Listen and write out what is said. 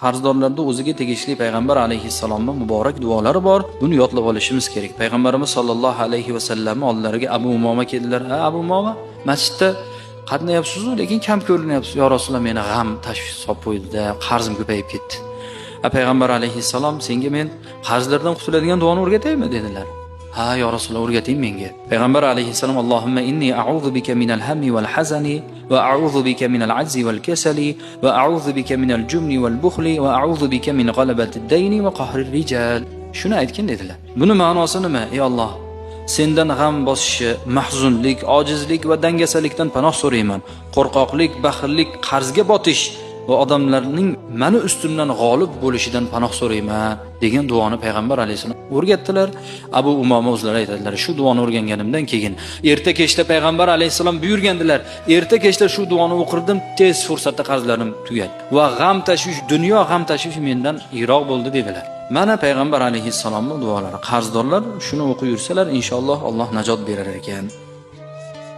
Qarzdorlarda o'ziga tegishli payg'ambar alayhissalomning muborak duolari bor. Buni yodlab olishimiz kerak. Payg'ambarimiz sollallohu alayhi vasallamning oldilariga Abu Umoma keldilar. "Ha, Abu Umoma, masjidda qatnayapsiz-u, lekin kam ko'rinyapsiz. Yo Rasululloh, meni g'am tashvish solib qo'ydi-da, qarzim ko'payib ketdi." A payg'ambar alayhissalom, "Senga men qarzlardan qutuladigan duoni o'rgataymi?" dedilar. "Ha, yo Rasululloh, o'rgating menga." Payg'ambar alayhissalom: "Allohumma inni a'udhu bika minal hammi wal hazani va a'udhu bika minal ajzi wal kasali va a'udhu bika minal jumni wal bukhli va a'udhu bika min g'alabatid dayni va qahrir rijal." Shuni aytgin dedilar. Buni ma'nosi nima? Ey Alloh, sendan g'am bosishi, mahzunlik, ojizlik va dangasalikdan panoh so'rayman. Qo'rqoqlik, baxillik, qarzga botish va odamlarning mani ustimdan g'olib bo'lishidan panoh so'rayman degan duoni payg'ambar alayhissalom o'rgatdilar. Abu Umoma o'zlari aytadilar, shu duoni o'rganganimdan keyin erta kechda payg'ambar alayhissalom buyurgandilar, erta kechda shu duoni o'qirdim, tez fursatda qarzlarim tugadi va g'am tashvish, dunyo g'am tashvishi mendan yiroq bo'ldi dedilar. Mana payg'ambar alayhissalomning duolari. Qarzdorlar shuni o'qib yursalar, inshaalloh Alloh najot berar ekan.